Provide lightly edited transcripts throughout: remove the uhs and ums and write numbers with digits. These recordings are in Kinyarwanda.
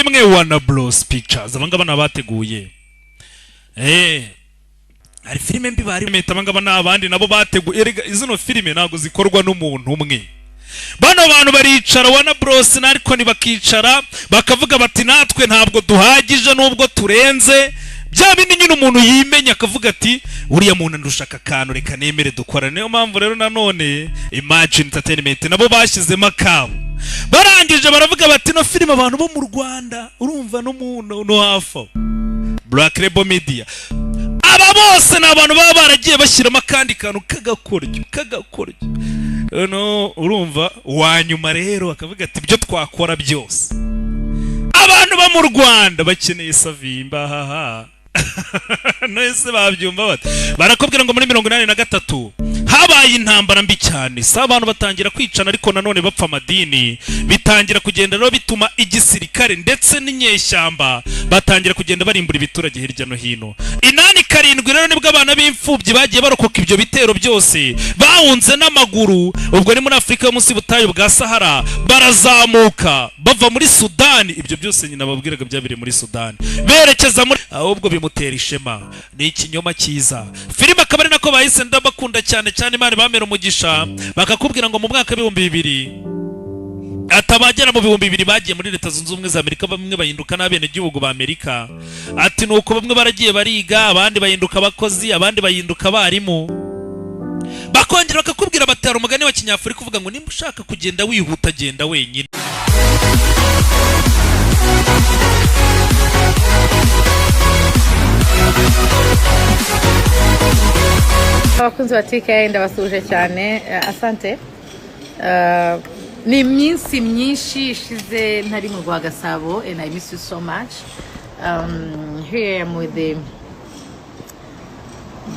Rimwe Warner Bros Pictures, abangaba ni abateguye. Hari filime mbi bari meta, abangaba ni abandi nabo bateguye. Erega zino filime ntabwo zikorwa n'umuntu umwe. Bano bantu baricara, Warner Bros ariko bakicara bakavuga bati: "Natwe ntabwo duhagije nubwo turenze." Bya bindi nyine umuntu yimenya akavuga ati: "Uriya muntu andusha aka kantu, reka nemere dukora." Niyo mpamvu rero nanone Imagine Entertainment nabo bashyizemo akabo, barangije baravuga bati: "No filime abantu bo mu Rwanda, urumva no hafi aho, Black Label Media." Aba bose ni abantu baba baragiye bashyiramo akandi kantu k'agakoryo k'agakoryo. No urumva uwa nyuma rero akavuga ati: "Ibyo twakora byose, abantu bo mu Rwanda bakeneye Savimba." Haha, nese babyumva bate? Barakubwira ngo muri 83 habaye intambara mbi cyane, si abantu batangira kwicana, ariko nanone bapfa amadini, bitangira kugenda rero bituma igisirikare ndetse n'inyeshyamba batangira kugenda barimbura ibiturage hirya no hino. 87 rero nibwo abana b'imfubyi bagiye barokoka ibyo bitero byose, bahunze n'amaguru. Ubwo ni muri Afurika yo munsi y'ubutayu bwa Sahara, barazamuka bava muri Sudani. Ibyo byose nyina babwiraga byabereye muri Sudani, berekeza muri, ahubwo bimutera ishema. Ni ikinyoma cyiza. Filime akaba ari nako bahise. Ndabakunda cyane cyane, Imana ibamera umugisha. Bakakubwira ngo mu mwaka w'2000, atabagera mu 2000 bagiye muri Leta Zunze Ubumwe za Amerika, bamwe bahinduka n'abenegihugu ba Amerika. Ati nuko bamwe baragiye bariga, abandi bahinduka abakozi, abandi bahinduka abarimu. Bakongera bakakubwira batera umugani wa kinyafurika uvuga ngo: "Nimba ushaka kugenda wihuta, genda wenyine." Abakunzi ba TK, ndabasuhuje cyane. Asante. Ni iminsi myinshi ishize ntari mu rwa Gasabo and I miss you so much. Here I am with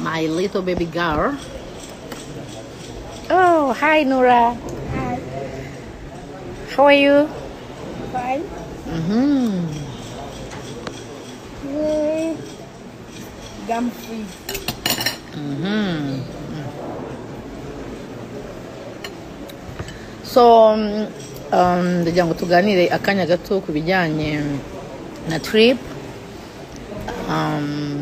my little baby girl. Oh, hi Nora. Hi. How are you? Fine. Gum free. So ndagira ngo tuganire akanya gato ku bijyanye na trip.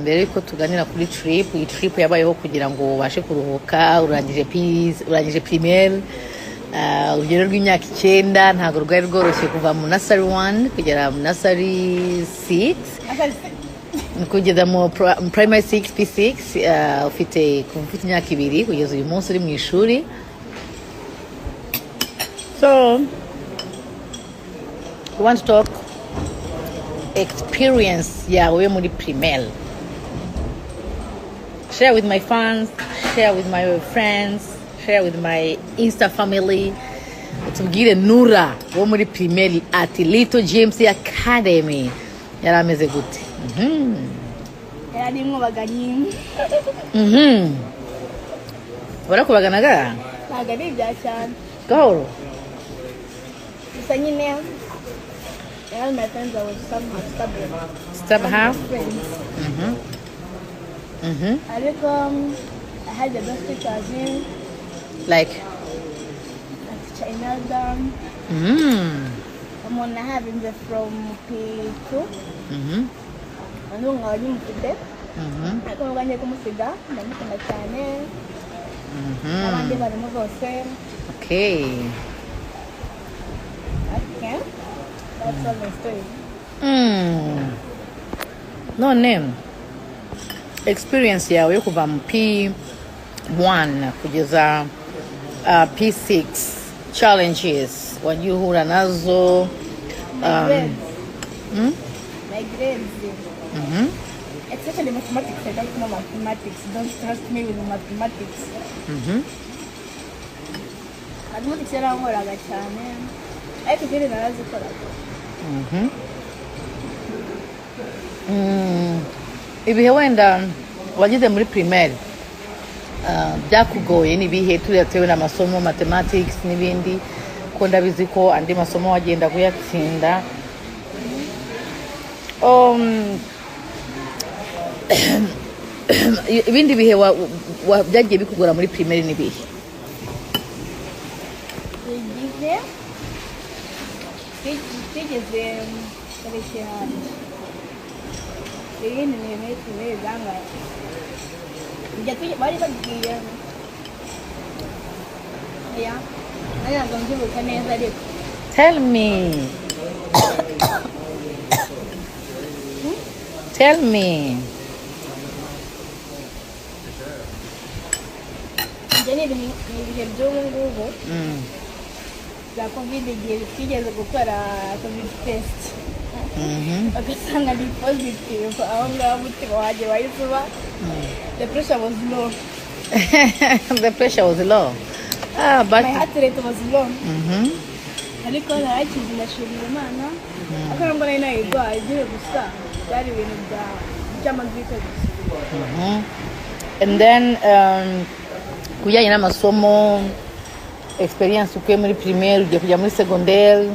Mbere yuko tuganira kuri trip, iyi trip yabayeho kugira ngo ubashe kuruhuka. Urangije P's, urangije primaire, urugero rw'imyaka 9 ntabwo rwari rworoshye, kuva mu nursery 1 kugera mu nursery 6, kugeza mu primary 6, P6. Ufite kuva ufite imyaka 2 kugeza uyu munsi uri mu ishuri. So we want to talk experience yawe yo muri primaire. Share with my fans, share with my friends, share with my Insta family. Tubwire Nura wo muri primaire at Little James Academy yari ameze gute? Yari inkubaganyi. Barakubaganaga? Ntabwo ari ibya cyane. Gahoro. Gusa nyine all my friends, I was somehow stubborn. Stub how? Friends. Ariko I had the best teachers in Like? Teacher Imelda. Umuntu nahavinze from P2. N'ubu nkaba nkimufite. Ariko nubwo ngiye kumusiga, ndamukunda cyane. N'abandi barimo bose. Okay. That's all my story. None experience yawe yo kuva mu P1 kugeza P6, challenges wagiye uhura nazo? My grades. My grades. Especially mathematics. I don't know mathematics. Don't trust me with mathematics. Mathematics yarangoraga cyane. Ariko izindi narazikoraga. Ibihe wenda wagize muri primaire byakugoye ni ibihe, turiyatewe n'amasomo mathematics n'ibindi, ko ndabizi ko andi masomo wagenda kuyatsinda? Ibindi bihe byagiye bikugora muri primaire ni ibihe? Igihe twigeze Itariki yanjye iyi ni muri primaire zangahe? Bari bagiye ya, ntabwo mbyibuka neza ariko. Tell me. Tell me. Ibyo ni ibihe by'ubu ngubu bya COVID, igihe twigeze gukora COVID test bagasanga ni positive, aho ngaho umutima wanjye wahise uba, the pressure was low. The pressure was low. Ah, but my heart rate was low. Ariko narakize, ndashimira Imana, ariko nubwo nari nayirwaye igihe gusa byari ibintu by'amagripe gusa. And then ku bijyanye n'amasomo, experience ukuye muri primaire, ugiye kujya muri secondaire,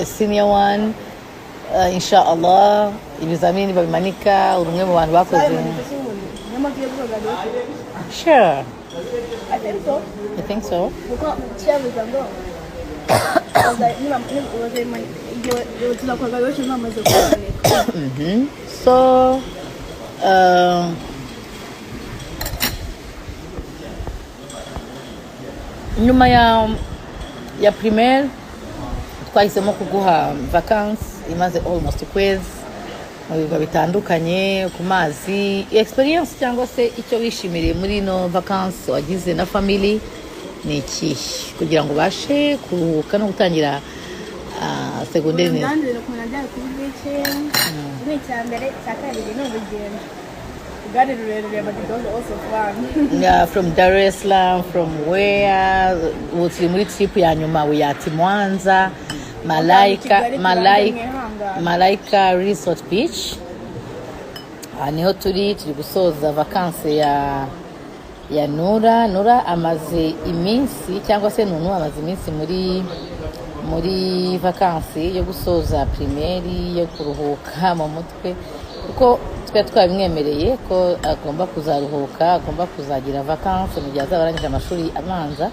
senior one, inshallah ibizamini babimanika, uri umwe mu bantu bakoze. Babimanitse se ubundi? Niyo mpamvu yo kuvuga graduation. Sure. I think so. I think so. Kuko cyabuza ngo igihe tuzakora graduation bamaze kumanika. So nyuma ya primaire twahisemo kuguha vacances imaze almost ukwezi mu birwa bitandukanye ku mazi. Experience cyangwa se icyo wishimiriye muri ino vacances wagize na family ni ikihe, kugira ngo ubashe kuruhuka no gutangira secondaire neza? Ndandire ukuntu najyaga kuri beach ni icya mbere, icya kabiri ni urugendo, igare rurerure, but it was also fun. Yeah, from Dar es Salaam, from where? Ubu turi muri trip ya nyuma, we are at Mwanza, Malaika, Kigali. Malaika, Mwihangane. Malaika Resort Beach. Aha niho turi gusoza vacances ya Nura. Nura amaze iminsi, cyangwa se Nunu amaze iminsi muri vacances yo gusoza primaire, yo kuruhuka mu mutwe, kuko twari twabimwemereye ko agomba kuzaruhuka, agomba kuzagira vacances mu gihe azaba arangije amashuri abanza,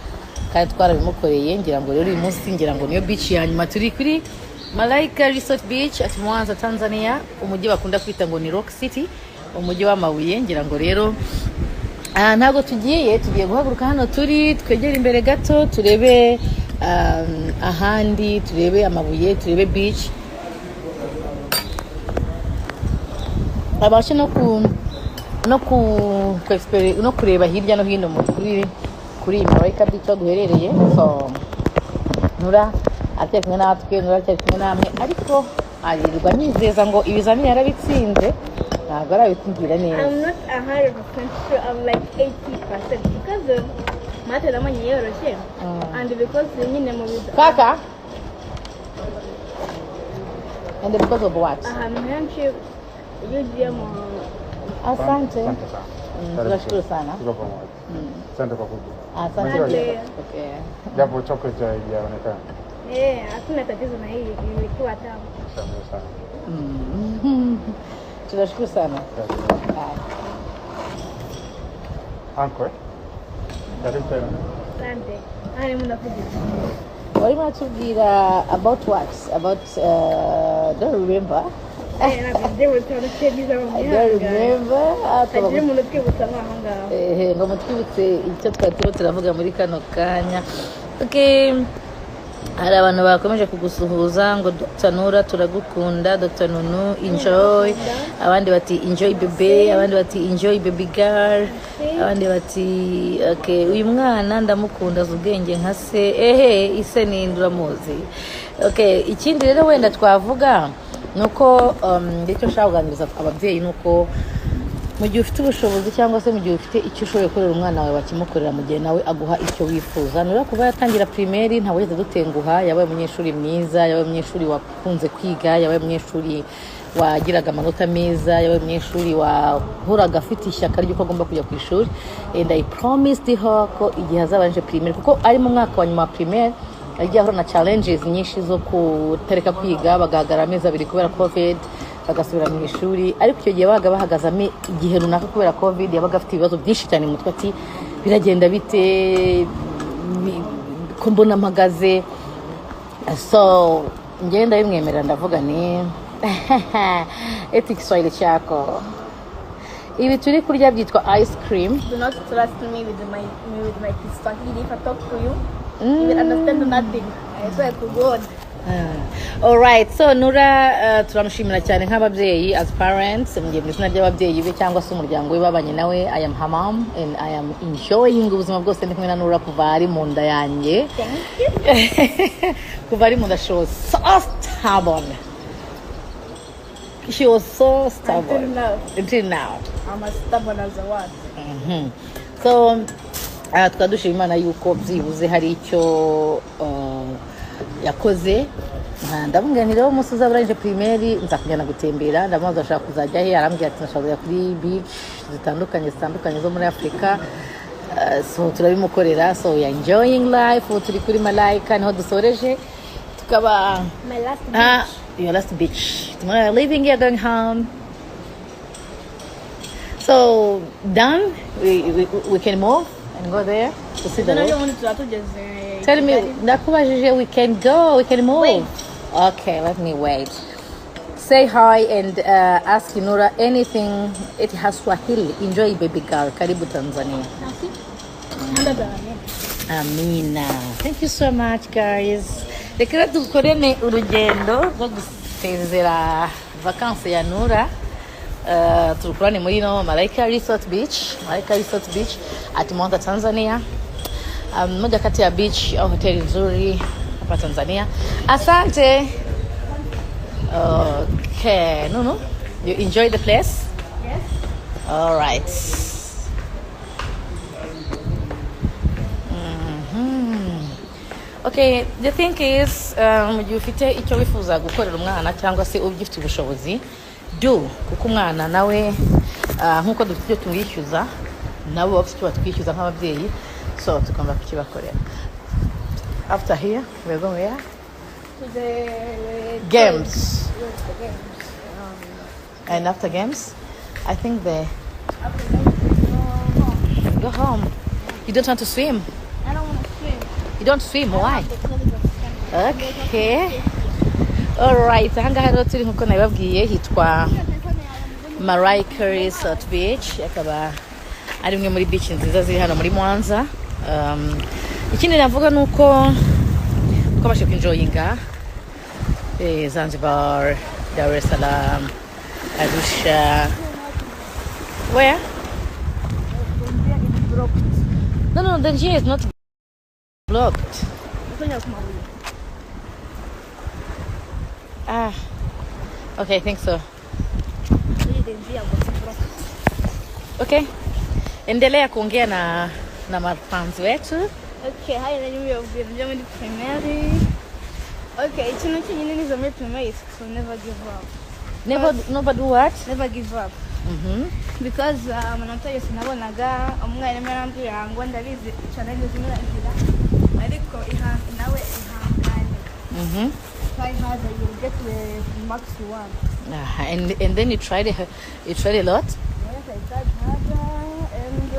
kandi twarabimukoreye. Ngira ngo rero uyu munsi, ngira ngo niyo beach ya nyuma. Turi kuri Malaika Resort Beach at Mwanza, Tanzania, umujyi bakunda kwita ngo ni Rock City, umujyi w'amabuye. Ngira ngo rero ntabwo tugiye guhaguruka hano turi, twegere imbere gato turebe ahandi, turebe amabuye, turebe beach, abashe no kureba hirya no hino kuri iyi Malaika Beach aho duherereye. So Nura aracyari kumwe natwe, Nura aracyari kumwe namwe, ariko aririrwa anyizeza ngo ibizamini yarabitsinze, ntabwo arabitubwira neza. I'm not 100% sure. I'm like 80% because math nabonye yoroshye and because nyine mu biza Kaka, and because of what? Ahantu henshi iyo ugiye mu Asante. Asante sana. Tunashukuru sana. Tuko pamoja. Asante kwa kuja. Asante. Asante. Okay. Japo chocolate haijaonekana. Eh, hakuna tatizo na hii ilikuwa tamu. Asante sana. Tunashukuru sana. Bye. Uncle, eh? Karibu tena. Asante. Hano mnakuja. Warimo atubwira about what? About don't remember. Eh, ntabwo byibutse urukeye mu I don't remember. Hagira umuntu utwibutsa nk'aho ngaho. Ehe, ngo mutwibutse icyo twari turimo turavuga muri kano kanya. Okay. Hari abantu bakomeje kugusuhuza ngo Dr. Nura turagukunda, Dr. Nunu enjoy, abandi bati enjoy baby, abandi bati enjoy baby girl, abandi bati okay, uyu mwana ndamukunda, azi ubwenge nka se. Ehe, ise ni uramuzi. Okay, ikindi rero wenda twavuga nuko icyo nshaka kuganiriza ababyeyi nuko mu gihe ufite ubushobozi cyangwa se mu gihe ufite icyo ushoboye gukorera umwana wawe, bakimukorera mu gihe nawe aguha icyo wifuza. Nura kuva yatangira primaire ntabwo yigeze adutenguha, yabaye umunyeshuri mwiza, yabaye umunyeshuri wakunze kwiga, yabaye umunyeshuri wagiraga amanota meza, yabaye umunyeshuri wahoraga afite ishyaka ry'uko agomba kujya ku ishuri. And I promised her ko igihe azaba arangije primaire, kuko ari mu mwaka wa nyuma wa primaire, yagiye ahura na challenges nyinshi zo kutareka kwiga, bagahagarara amezi 2 kubera COVID, bagasubira mu ishuri. Ariko icyo gihe babaga bahagaze igihe runaka kubera COVID, yabaga afite ibibazo byinshi cyane mu mutwe, ati biragenda bite ko mbona mpagaze. So ngenda ndabimwemerera, ndavuga ni Eti Kiswahili chako. Ibi turi kurya byitwa ice cream. Do not trust me with my Kiswahili. If I talk to you, you will understand nothing. I swear to God. Alright, so Nura, turamushimira cyane nk'ababyeyi, as parents, mugiye mu izina ry'ababyeyi be cyangwa se umuryango we babanye nawe. I am her mom and I am enjoying ubuzima bwose ndi kumwe na Nura kuva ari mu nda yanjye. Thank you. Kuva ari mu nda, she was so stubborn. She was so stubborn. Until now. Until now. I'm as stubborn as a what? So tukaba dushima Imana yuko byibuze hari icyo yakoze. Ndamubwira nti: "Rero umunsi uzaba urangije primaire nzakujyana gutembera." Ndamubaza ashaka kuzajya he, arambwira ati: "Ndashaka kujya kuri beach zitandukanye zitandukanye zo muri Afurika." So turabimukorera. So we are enjoying life. Ubu turi kuri Malayika, niho dusoreje, tukaba My last beach. Ah, your last beach. Tomorrow we're leaving here, going home. So done. We can move and go there to see the Nabyo road. ubundi tuba tugeze Tell me, Kigali. Ndakubajije, we can go, we can move. Wait. Okay, let me wait. Say hi and ask Nura anything. It has Swahili. Enjoy, baby girl. Karibu Tanzania. Merci. Ndabane. Amina. Thank you so much, guys. Reka dukorene urugendo rwo gusezera vacances ya Nura. Turukurane muri no Malaika Resort Beach, Malaika Resort Beach at Mwanza, Tanzania. Moja kati ya beach au hoteli nzuri hapa Tanzania. Asante. Okay, Nunu, you enjoy the place? Yes. All right. Okay, the thing is, mu gihe ufite icyo wifuza gukorera umwana cyangwa se ugifite ubushobozi, do, kuko umwana nawe, nk'uko dufite icyo tumwishyuza, nabo bafite icyo batwishyuza nk'ababyeyi, so tugomba kukibakorera. After here, we're going where? To the Games. Yes, the games. And after games, I think they After games, we go home. Go home. You don't want to swim? I don't want to swim. You don't swim, why? The knowledge of swimming. Okay. Alright, ahangaha rero turi, nkuko nabibabwiye, hitwa Malaika Resort Beach, akaba ari imwe muri beach nziza ziri hano muri Mwanza. Ikindi navuga ni uko twabashije kwinjoyinga Zanzibar, Dar es Salaam, Arusha. Where? No, the njia is not blocked. Ah, okay, I think so. Okay, endelea kuongea na mafans wetu. Okay, hi, nari mbibabwira byo muri primaire. Okay, ikintu cyonyine nize muri primaire is to never give up. Never, never do what? Never give up. Because amanota yose nabonaga, umwarimu yarambwira ngo: "Ndabizi challenge zimwe uragira, ariko nawe ihangane. Try harder, you'll get the max you want." Ah, and then you tried a lot. Yes, I tried harder and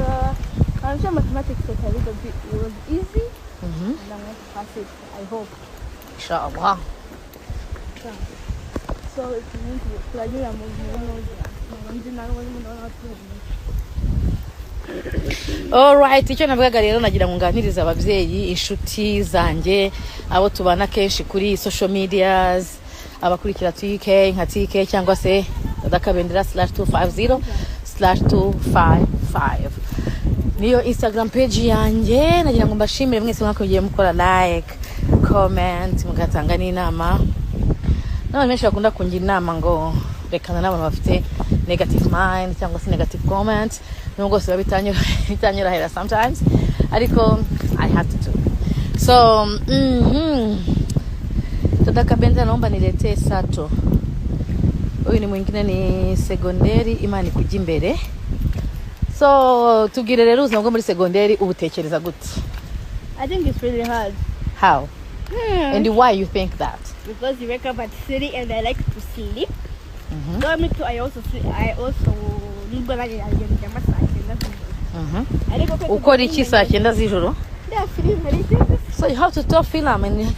I'm sure mathematics was a little bit, it was easy, and I'm going to pass it, I hope. Inshallah. So it means turanyura mu ntabwo nzi nawe ndabona abaturage. Alright, icyo navugaga rero, nagira ngo nganirize ababyeyi, inshuti zanjye, abo tubana kenshi kuri social medias, abakurikira TK nka TK cyangwa se Dakabendera /250/255 niyo Instagram page yanjye. Nagira ngo mbashimire mwese mwakogiye mukora like, comment, mugatanga n'inama, n'abantu benshi bakunda kungira inama ngo rekana n'abantu bafite negative mind cyangwa se negative comment, nubwo bose biba bitanyorohera sometimes, ariko I have to do so. Dada Kabendera, naomba niletee sato. Huyu ni mwingine, ni segonderi. Imana ikujya imbere. So tubwire rero, ubuzima bwo muri segonderi ubutekereza gute? I think it's really hard. How and why you think that? Because you wake up at 3 and I like to sleep. Though me too, I also sleep. I also nubwo nanjye ndyama saa cyenda z'ijoro. Ariko kwe Ukora iki saa cyenda z'ijoro? Ndeba filime ariko. So you have to stop film and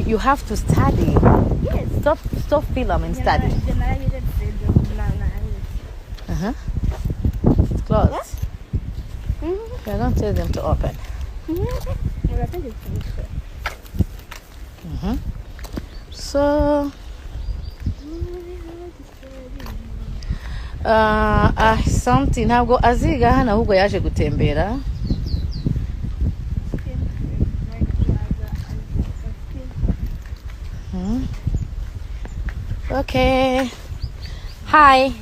you have to study. Yes. Stop. Stop film and study. Njye narabiretse ibyo narabiretse. It's closed. We are going to tell them to open. Urategetse gusa. So, something ntabwo aziga hano, ahubwo yaje gutembera. Okay. Hi.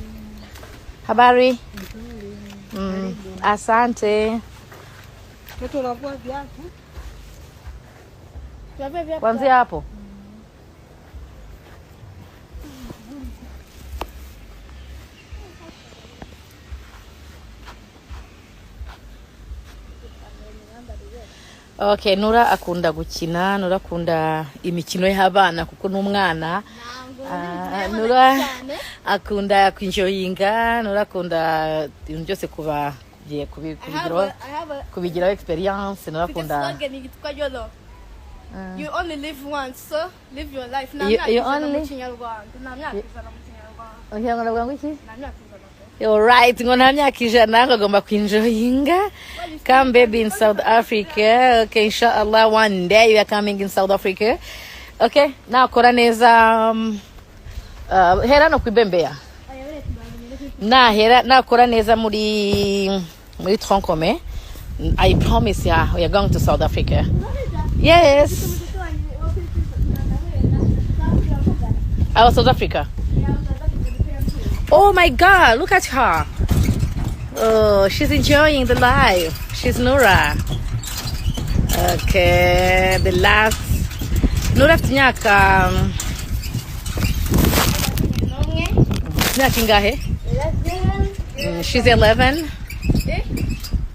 Habari? Asante. Mtoto unavua viatu? Unavua viatu? Kuanzia hapo. Okay, Nura akunda gukina, Nura akunda imikino y'abana kuko n'umwana. Nura akunda kwinjoyinga, Nura akunda ibintu byose kuba kugiye kubigiraho kubigiraho experience, Nura akunda. Slogan yitwa YOLO. You only live once, so live your life. Nta You- myaka you 100 mu only- Kinyarwanda. Nta myaka 100 mu Kinyarwanda. Ukinyarwanda bavuga ngo iki? Nta myaka 100 pe. You're right, ngo nta myaka 100 ngo agomba kwinjoyinga. Come baby in South Africa. Okay, inshallah one day you are coming in South Africa. Okay, nakora neza hera no kwibembea. Nahera nakora neza muri tronc commun. I promise ya we are going to South Africa. Yes. Mtoto wanjye wo kuri Kristo, Our South Africa. Oh my God, look at her. Oh, she's enjoying the life. She's Nura. Okay, the last. Nura afite imyaka ingahe? She's 11.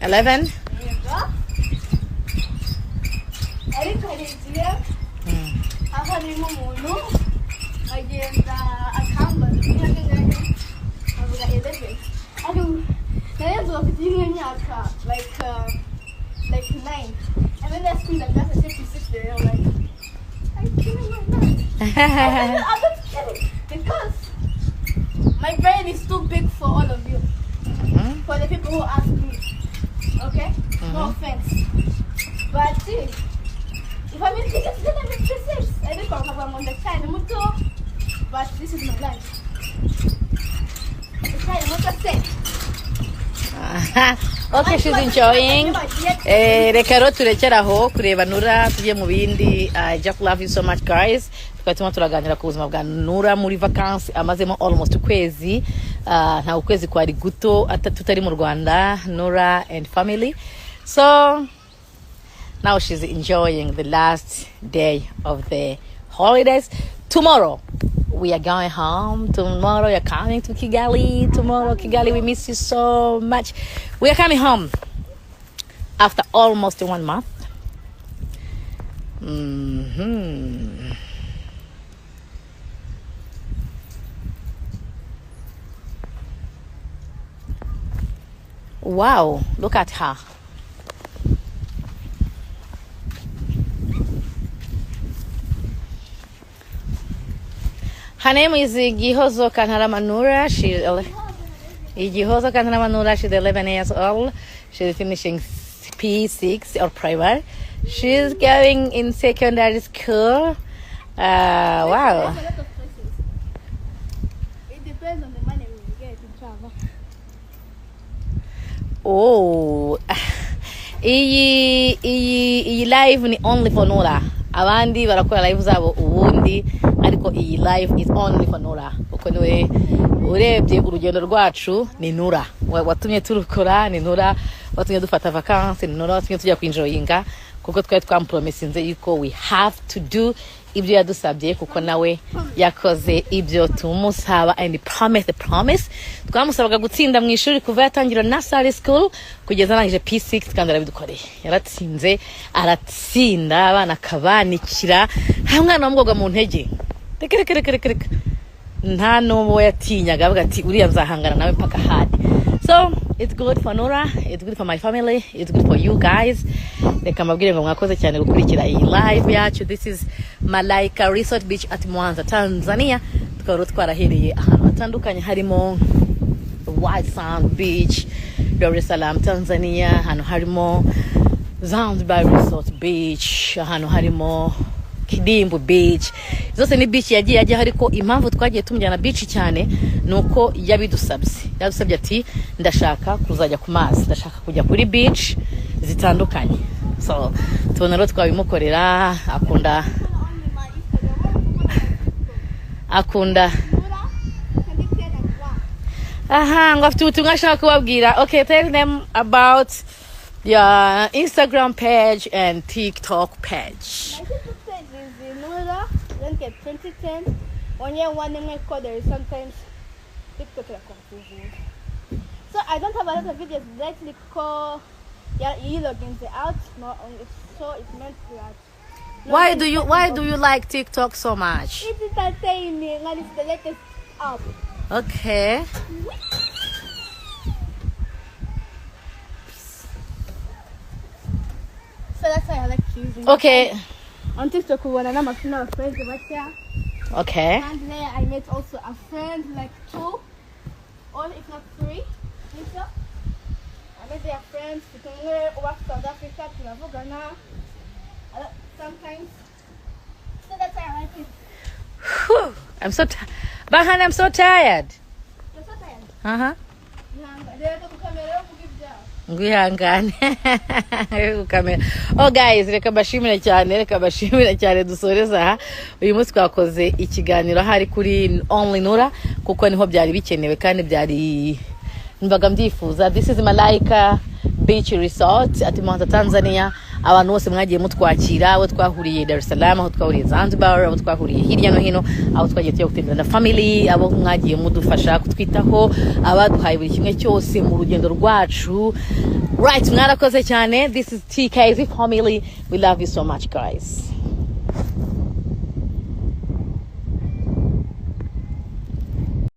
11? Ariko hari igihe aho harimo umuntu agenda akambaza imyaka ingahe, avuga 11, ariko narenze bafite imwe myaka like 9, and then that's me like that's a 56 there. I'm like, are you kidding me? I'm not kidding, because my brain is too big for all of you, for the people who ask me, okay? No offense, but see, if I'm in tickets, then I'm in 56. Ariko bakavuga ngo ndacyari muto, but this is my life. Ndacyari muto se. Okay, she's enjoying. Reka rero turekere aho kureba Nura, tujye mu bindi. I just love you so much guys. Tukaba turimo turaganira ku buzima bwa Nura muri vacances amazemo almost ukwezi. Nta ukwezi kwari guto tutari mu Rwanda, Nura and family. So now she's enjoying the last day of the holidays. Tomorrow we are going home. Tomorrow you're coming to Kigali. Tomorrow, Kigali, we miss you so much. We are coming home after almost 1 month. Wow, look at her. Her name is Gihozo Kantarama Nura. She's Gihozo Kantarama Nura. She's 11 years old. She's finishing P6 or primary. She's going in secondary school. Wow. There's a lot of places. It depends on the money we will get in travel. Oh, iyi live ni only for Nura. Abandi barakora live zabo ubundi, ariko iyi live is only for Nura. Kuko niwe urebye urugendo rwacu ni Nura. Watumye turukora ni Nura, watumye dufata vacances ni Nura, watumye tujya kwinjoyinga, kuko twari twampromisinze yuko we have to do ibyo yadusabye, kuko nawe yakoze ibyo tumusaba and promise the promise. Twamusabaga gutsinda mu ishuri kuva yatangira nursery school kugeza arangije P6, kandi arabidukoreye. Yaratsinze, aratsinda, abana akabanikira. Nta mwana wamugwaga mu ntege. Reka reka reka reka reka. Nta n'uwo yatinyaga, avuga ati uriya nzahangana nawe mpaka hadi. So it's good for Nura, it's good for my family, it's good for you guys. Reka mbabwire ngo mwakoze cyane gukurikira iyi live yacu. This is Malaika Resort Beach at Mwanza, Tanzania. Tukaba rero twarahereye ahantu hatandukanye, harimo White Sand Beach, Dar es Salaam, Tanzania, ahantu harimo Zanzibar Resort Beach, ahantu harimo Kidimbu Beach. Zose ni beach yagiye ajyaho, ariko impamvu twagiye tumujyana beach cyane ni uko yabidusabye. Yadusabye ati: "Ndashaka kuzajya ku mazi, ndashaka kujya kuri beach zitandukanye." So tubona rero twabimukorera. Akunda aha ngo afite ubutumwa ashaka kubabwira. Okay, tell them about your Instagram page and TikTok page. My TikTok page is Nura, then get 2010. 1 year, one name code. There is sometimes TikTok like confusing. So I don't have a lot of videos lately call, yeah, you login the out, no, so it meant that. Why do you like TikTok so much? It's entertaining and it's the latest app. Okay. So that's why I like using. On TikTok, we wanna know my friends bakeya. And there I met also a friend, like two, or if not three. Nibyo? I met their friends, tumwe uba South Africa, turavugana sometimes. So that's why I like it. Whew, Bahan, I'm so tired. You're so tired. Uh-huh. Ihanga. Rero kukamera uvuga ibyawe. Ngwihangane gukamera. Oh guys, reka mbashimire cyane, reka mbashimire cyane. Dusoreza aha uyu munsi. Twakoze ikiganiro ahari kuri Only Nura kuko niho byari bikenewe kandi byari mbaga mbyifuza. This is Malaika Beach Resort at Mwanza, Tanzania. Abantu bose mwagiye mutwakira, abo twahuriye Dar es Salaam, aho twahuriye Zanzibar, abo twahuriye hirya no hino, abo twagiye tujya gutembera na family, abo mwagiye mudufasha kutwitaho, abaduhaye buri kimwe cyose mu rugendo rwacu, right, mwarakoze cyane. This is TKZ family. We love you so much, guys.